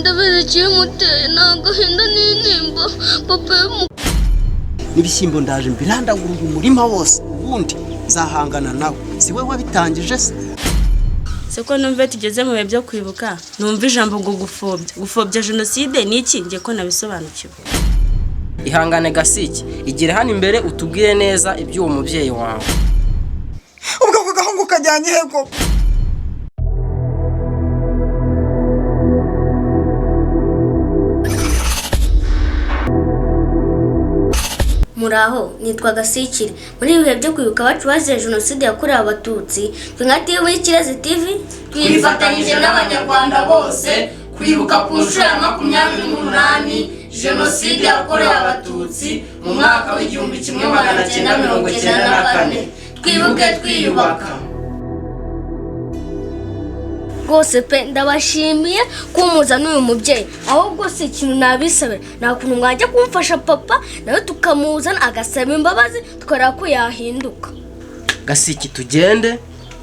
Ndabizi ikibimuteye ni agahinda n'intimba papa. N'ibishyimbo ndaje mbirandagura uyu murima wose, ubundi nzahangana nawe. Si we wabitangije se? Siko numva tugeze mu bihe byo kwibuka, numva ijambo ngo gupfobya, gupfobya jenoside ni iki? Ngiye ko nabisobanukiwe. Ihangane Gasiki, igire hano imbere utubwire neza iby'uwo mubyeyi wawe. Ubwo ako gahungu kajyanye he koko? Muraho, nitwa Gasikire. Muri ibi bihe byo kwibuka abacu bazize jenoside yakorewe Abatutsi, twe nka TV Ikirezi TV twifatanyije n'Abanyarwanda bose kwibuka ku nshuro ya 28 jenoside yakorewe Abatutsi mu mwaka w'1994. Twibuke twiyubaka. Rwose pe, ndabashimiye kumuza n'uyu mubyeyi. Ahubwo si ikintu nabisabira, nta kuntu mwajya kumfasha papa nawe tukamuzana agasaba imbabazi, tukareba ko yahinduka? Gasiki, tugende,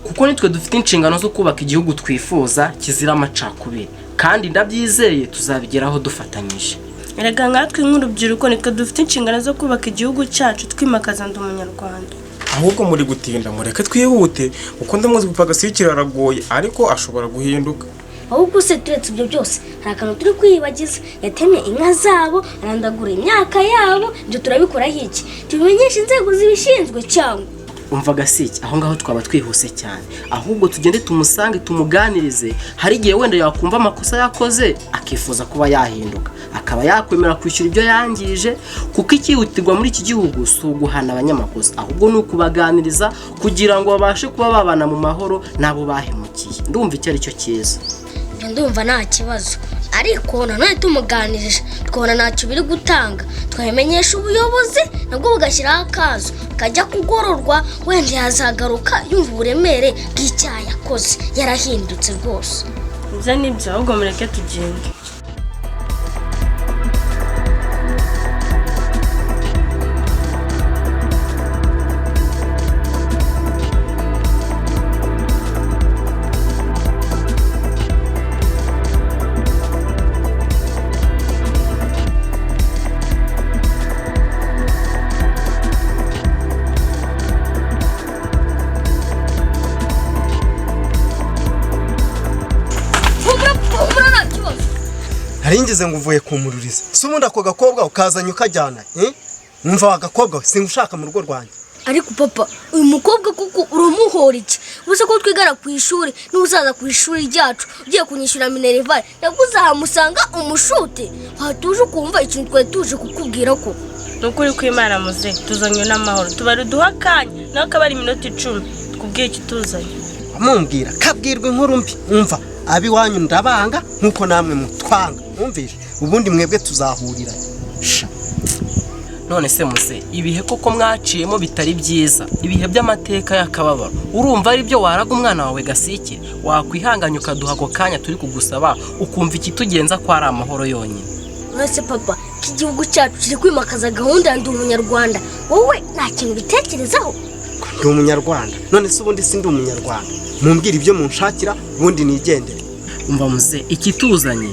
kuko nitwe dufite inshingano zo kubaka igihugu twifuza kizira amacakubiri, kandi ndabyizeye tuzabigeraho dufatanyije. Erega nkatwe nk'urubyiruko nitwe dufite inshingano zo kubaka igihugu cyacu twimakaza Ndi Umunyarwanda. Ahubwo muri gutinda, mureke twihute, kuko ndamuzi papa Gasikira aragoye, ariko ashobora guhinduka. Ahubwo se turetse ibyo byose, hari akantu turi kwiyibagiza: yatemye inka zabo, arandagura imyaka yabo. Ibyo turabikoraho iki? Tubimenyeshe inzego zibishinzwe cyangwa? Umva Gasiki, aho ngaho twaba twihuse cyane. Ahubwo tugende tumusange, tumuganirize. Hari igihe wenda yakumva amakosa yakoze, akifuza kuba yahinduka, akaba yakwemera kwishyura ibyo yangije, kuko icyihutirwa muri iki gihugu si uguhana abanyamakosa, ahubwo ni ukubaganiriza kugira ngo babashe kuba babana mu mahoro n'abo bahemukiye. Ndumva icyo ari cyo cyiza. Ibyo ndumva nta kibazo, ariko nanone tumuganirije tukabona ntacyo biri gutanga, twabimenyesha ubuyobozi, nabwo bugashyiraho akazo kajya kugororwa. Wenda yazagaruka yumva uburemere bw'icyaha yakoze, yarahindutse rwose. Ibyo ni byo, ahubwo mureke tugende. Humura, humura, nta kibazo. Nari ngo uvuye kumururiza. Si ubundi ako gakobwa ukazanye ukajyana, eh? Numva wa gakobwa we, singushaka mu rugo rwanjye. Ariko papa, uyu mukobwa kuko uramuhora iki? Ubusa ko twigana ku ishuri, n'uzaza ku ishuri ryacu ugiye kunyishyura minerval, nabwo uzahamusanga umushute. Watuje ukumva ikintu twari tuje kukubwira ko Ni ukuri kw'Imana muze, tuzanywe n'amahoro. Tubari duha akanya nawe akaba ari iminota 10, twubwiye ikituzanye. Amumbwira kabwirwa inkuru mbi. Umva, ab'iwanyu ndabanga nk'uko namwe mutwanga. Mwumvishe? Ubundi mwebwe tuzahurira sha. None se muze, ibihe koko mwaciyemo bitari byiza, ibihe by'amateka y'akababaro, urumva ari byo waraga umwana wawe Gasike? Wakwihanganya ukaduha ako kanya turi kugusaba, ukumva ikitugenza ko ari amahoro yonyine. Uretse papa, ko igihugu cyacu kiri kwimakaza gahunda ya Ndi Umunyarwanda, wowe nta kintu ubitekerezaho? Ndi Umunyarwanda? None se ubundi si ndi Umunyarwanda? Mumbwire ibyo munshakira, ubundi nigendere. Umva muze, ikituzanye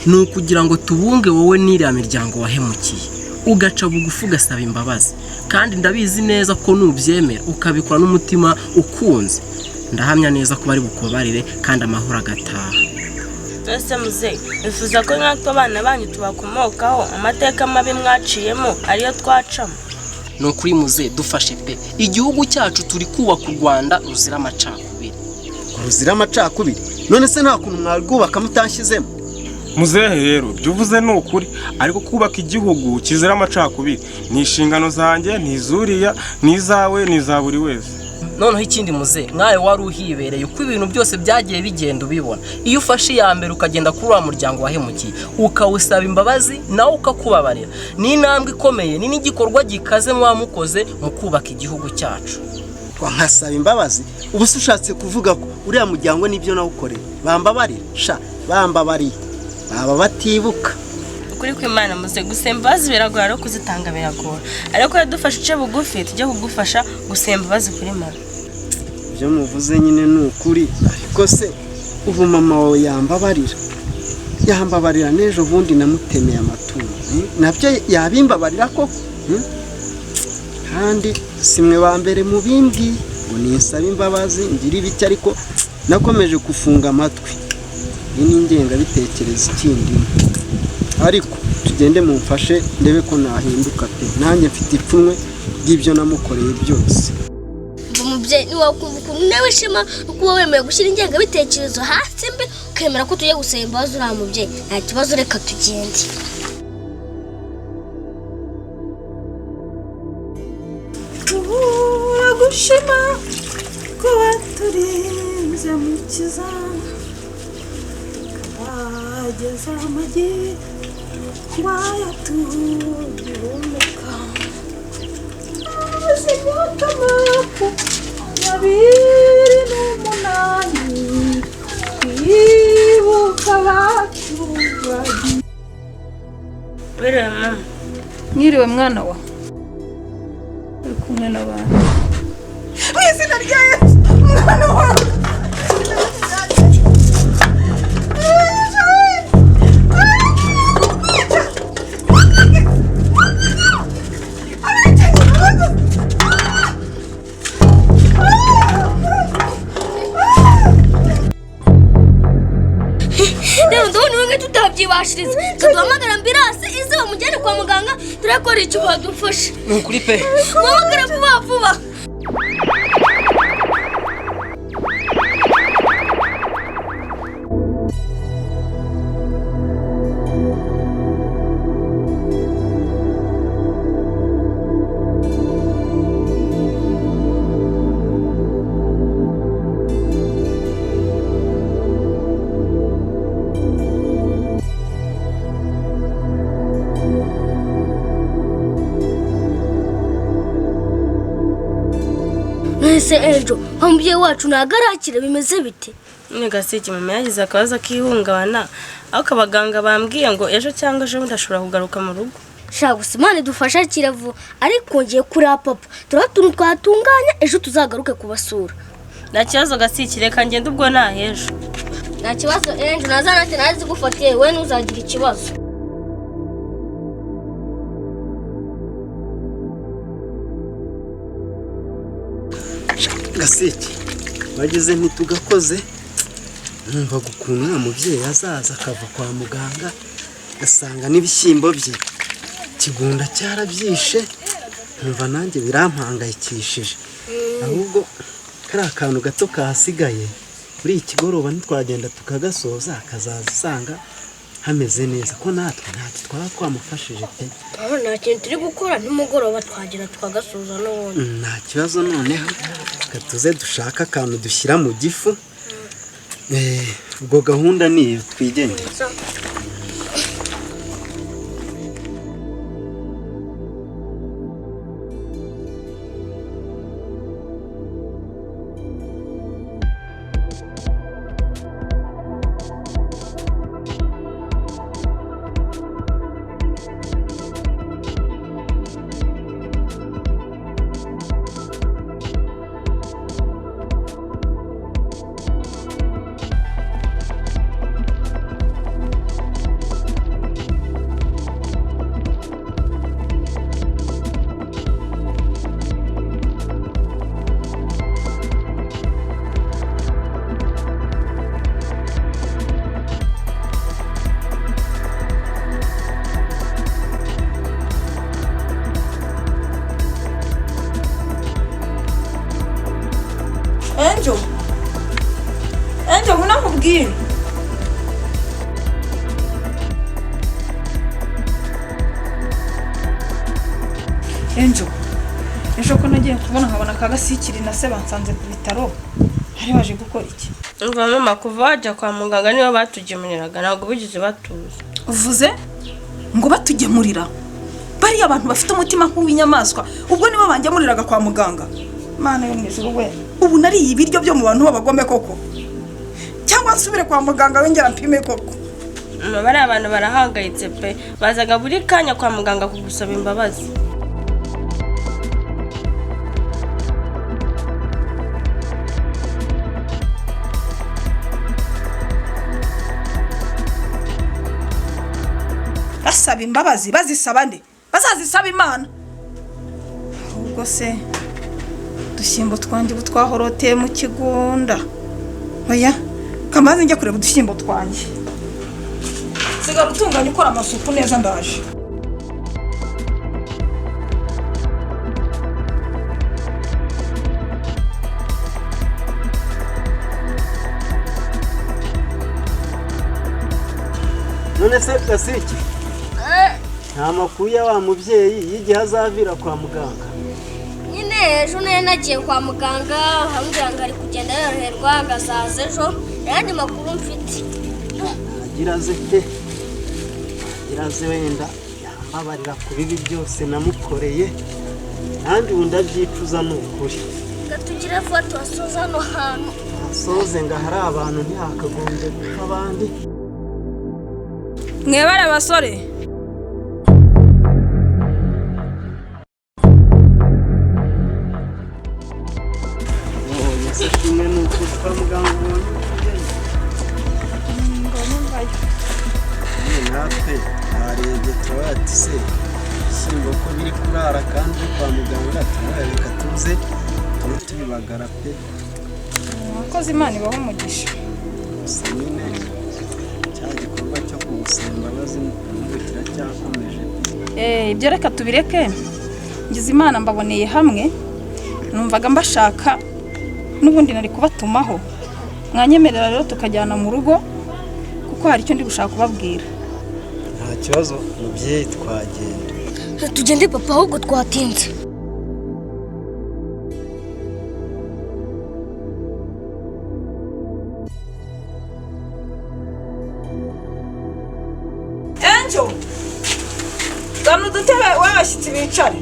ni ukugira ngo tubunge wowe n'iriya miryango wahemukiye, ugaca bugufi ugasaba imbabazi. Kandi ndabizi neza ko nubyemera ukabikora n'umutima ukunze, ndahamya neza ko bari bukubarire kandi amahoro agataha. Twese muze, bifuza ko nkatwe abana banyu tubakomokaho amateka mabi mwaciyemo ariyo twacamo? Ni ukuri muze, dufashe pe. Igihugu cyacu turi kubaka u Rwanda ruzira amacakubiri. Ruzira amacakubiri? None se nta kuntu mwarwubaka mutanshyizemo? Muzehe rero, ibyo uvuze ni ukuri, ariko kubaka igihugu kizira amacakubiri ni inshingano zanjye, ni izuriya, ni izawe, ni iza buri wese. Noneho ikindi muze, nkawe wari uhibereye uko ibintu byose byagiye bigenda ubibona, iyo ufashe iya mbere ukagenda kuri wa muryango wahemukiye ukawusaba imbabazi, nawe ukakubabarira, ni intambwe ikomeye, ni n'igikorwa gikaze muba mukoze mu kubaka igihugu cyacu. Nkasaba imbabazi? Ubu se ushatse kuvuga ko uriya muryango n'ibyo nawukoreye bambabarira? Sha, bambabariye baba batibuka. Ukuri kw'Imana muze, gusaba imbabazi biragora, ariko kuzitanga biragora. Ariko yadufashe uce bugufi, tujye kugufasha gusaba imbabazi kuri mama. Ibyo muvuze nyine ni ukuri, ariko se ubu mama wawe yambabarira? Yambabarira n'ejo bundi namutemeye amatungo, nabyo yabimbabarira koko? Kandi si mwe ba mbere mubimbwiye ngo ninsabe imbabazi ngire ibiki, ariko nakomeje gufunga amatwi. Iyi ni ingengabitekerezo ikindimo, ariko tugende mumfashe ndebe ko nahinduka pe. Nanjye mfite ipfunwe ry'ibyo namukoreye byose. Umubyeyi ntiwakumva ukuntu nawe ishema no kuba wemeye gushyira ingengabitekerezo hasi mbi, ukemera ko tugiye gusaba imbabazi uriya mubyeyi. Nta kibazo, reka tugende. Turagushima ko waturinze mukiza, tukabageza amagi wayatuhumuka imyaka 28 twibuka abacu bagiye. Wiriwe mama. Mwiriwe mwana wa. Uri kumwe n'abantu. Mu izina rya Yesu, mwana wawe. Rero ndabona bimwe tutabyibashiriza, tuduhamagara ambirasi ize bamujyane kwa muganga, turakora icyo badufasha. Ni ukuri pe. Muhamagare vuba vuba. Ese ejo wa mubyeyi wacu ntabwo arakira, bimeze bite? Nyine Gaseke, mama yagize akabazo k'ihungabana, ariko abaganga bambwiye ngo ejo cyangwa ejo bundi ashobora kugaruka mu rugo. Shaka gusa Imana idufashe akira vuba, ariko ngiye kuri papa turaba utuntu twatunganya, ejo tuzagaruke kubasura. Nta kibazo Gaseke, reka ngende ubwo nta hejo. Nta kibazo ejo, nazanate nazigufatiye, we ntuzagira ikibazo. Gaseke, bageze ntitugakoze, numvaga ukuntu uriya mubyeyi azaza akava kwa muganga agasanga n'ibishyimbo bye ikigunda cyarabyishe, nkumva nanjye birampangayikishije. Ahubwo kariya kantu gato kahasigaye muri iki kigoroba ntitwagenda tukagasoza, akazaza usanga hameze neza, ko natwe ntacyo twaba twamufashije pe. Nta kintu turi gukora, nimugoroba twagera tukagasoza n'ubundi. Nta kibazo, noneho reka tuze dushake akantu dushyira mu gifu. Ubwo gahunda ni iyo, twigendere. Angel, Angel, ngwino nkubwire. Angel, ejo ko nagiye kubona nkabona ka Gasikiri na se bansanze ku bitaro, bari baje gukora iki? Umva mama, kuva wajya kwa muganga nibo batugemuriraga, ntabwo bigeze batuza. Uvuze ngo batugemurira? Bariya abantu bafite umutima nk'uw'inyamaswa, ubwo nibo bangemuriraga kwa muganga. Mana yo mu ijuru we, ubu nariye ibiryo byo mu bantu b'abagome koko? Cyangwa nsubire kwa muganga wongera mpime koko? Mama, bariya abantu barahangayitse pe, bazaga buri kanya kwa muganga kugusaba imbabazi. Basaba imbabazi, bazisaba nde? Bazazisaba Imana. Ahubwo se udushyimbo twanjye ubu twahoroteye mu kigunda. Oya, kamaze njya kureba udushyimbo twanjye. Sigara utunganya ukora amasuku neza, ndaje. None se Gasiki, nta makuru ya wa mubyeyi y'igihe azavira kwa muganga? Nyine ejo nari nagiye kwa muganga, ambwira ngo ari kugenda yoroherwa, ngo azaza ejo. Ayandi makuru mfite. Agira aze pe, agira aze, wenda yambabarira ku bibi byose namukoreye, kandi ubu ndabyicuza ni ukuri. Reka tugire vuba tubasoze hano hantu. Asoze ngo ahari abantu ntihakagombye gupfa abandi. Mwebare abasore. Ubonye se kimwe ni ukuri kwa muganga ubonye umubyeyi? Nyine natwe twarebye turavuga ati se ibishyimbo ko biri kurara kandi uri kwa muganga, turavuga reka tuze tube tubibagara pe. Mwakoze, Imana ibahe umugisha. Gusa nyine cya gikorwa cyo kugusaba imbabazi n'ubu kiracyakomeje pe. Ibyo reka tubireke. Ngize Imana mbaboneye hamwe, numvaga mbashaka n'ubundi nari kubatumaho. Mwanyemerera rero tukajyana mu rugo, kuko hari icyo ndi gushaka kubabwira. Nta kibazo mubyeyi, twagenda. Tugende papa, ahubwo twatinze. Angel, zana udutebe w'abashyitsi bicare.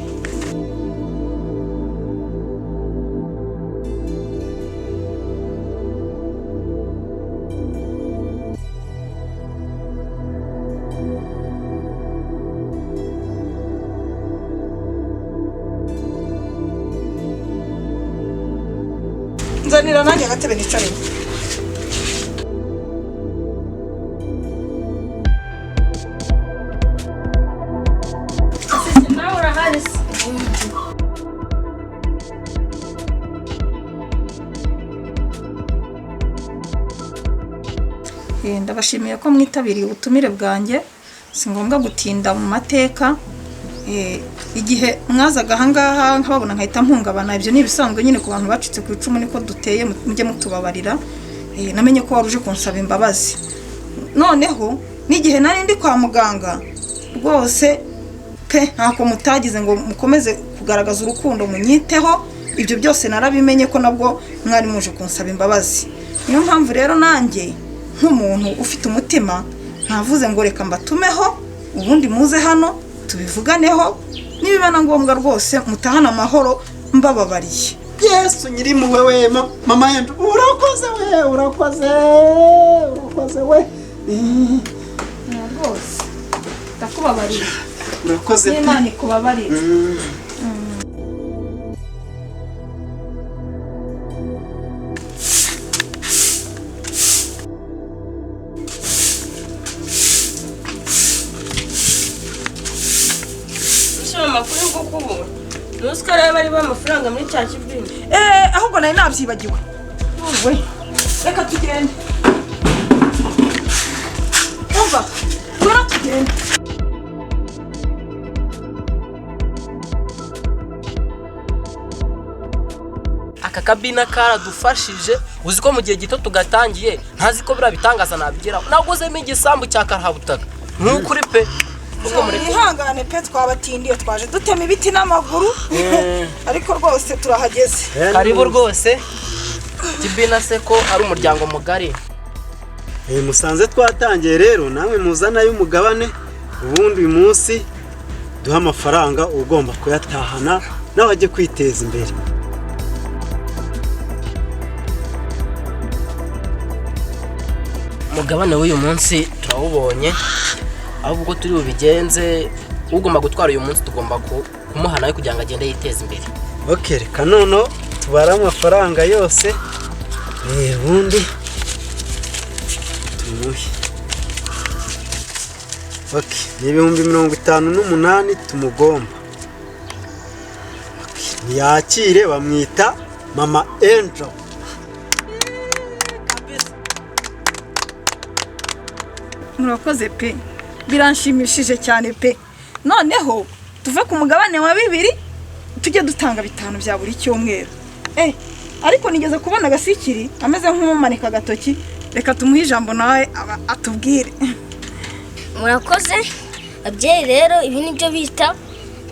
Nzanira nanjye agatebe nicaremo. Nawe urahari se? Ndabashimiye ko mwitabiriye ubutumire bwanjye. Si ngombwa gutinda mu mateka. Igihe mwazaga ahangaha nkababona nkahita mpungabana, ibyo ni ibisanzwe nyine ku bantu bacitse ku icumu, niko duteye, mujye mutubabarira. Namenye ko wari uje kunsaba imbabazi. Noneho n'igihe nari ndi kwa muganga rwose pe, ntako mutagize ngo mukomeze kugaragaza urukundo munyiteho. Ibyo byose narabimenye ko nabwo mwari muje kunsaba imbabazi. Niyo mpamvu rero nanjye nk'umuntu ufite umutima ntavuze ngo reka mbatumeho, ubundi muze hano tubivuganeho, nibiba na ngombwa rwose mutahane amahoro mbababariye. Yesu nyirimpuhwe we, mama yenda urakoze we, urakoze, urakoze we. Rwose ndakubabariye. Urakoze pe. N'Imana ikubabarire. Usoma amakuru yo kukubura. Ntuzi ko ariyo bari amafaranga muri cya kibindi. Ahubwo nari nabyibagiwe. We, reka tugende. Umva, ngwino tugende. Aka kabina karadufashije, uzi ko mu gihe gito tugatangiye ntazi ko biriya bitangaza nabigeraho. Naguzemo igisambu cya karahabutaka nk'ukuri pe. Ubwo mureke Mwihangane pe, twabatindiye, twaje dutema ibiti n'amaguru, ariko rwose turahageze. Karibu rwose. Kibina se ko ari umuryango mugari? Musanze twatangiye rero, namwe muzana y'umugabane, ubundi uyu munsi duha amafaranga ugomba kuyatahana nawe ajye kwiteza imbere. Umugabane w'uyu munsi turawubonye, ahubwo ubwo turi bubigenze, ugomba gutwara uyu munsi tugomba kumuha nawe kugira ngo agende yiteze imbere. Ok, reka noneho tubare amafaranga yose, ubundi tumuhe. Okay, ni 58,000 tumugomba. Okay, ntiyakire bamwita Mama Angel. Murakoze pe, biranshimishije cyane pe. Noneho tuve ku mugabane wa 2 tujye dutanga 5 bya buri cyumweru. Ariko nigeze kubona Gasikiri ameze nk'umumanika agatoki, reka tumuhe ijambo nawe atubwire. Murakoze ababyeyi. Rero ibi nibyo bita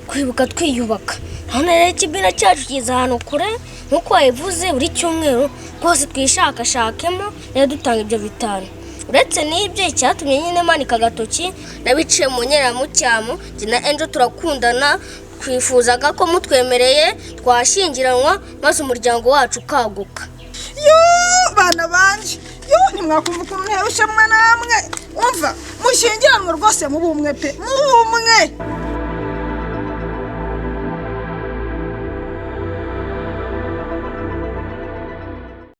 kwibuka twiyubaka. Hano rero ikibina cyacu kiza ahantu kure nk'uko wabivuze, buri cyumweru rwose twishakashakemo rero dutanga ibyo 5. Uretse n'ibyo, icyatumye nyine manika agatoki n'abiciye mu nkeramucyamo, njye na Angel turakundana, twifuzaga ko mutwemereye twashyingiranwa maze umuryango wacu ukaguka. Yo bana banje, yo ntimwakumva ukuntu ntewe ishema namwe. Umva, mushyingiranwe rwose mube umwe pe, mube umwe.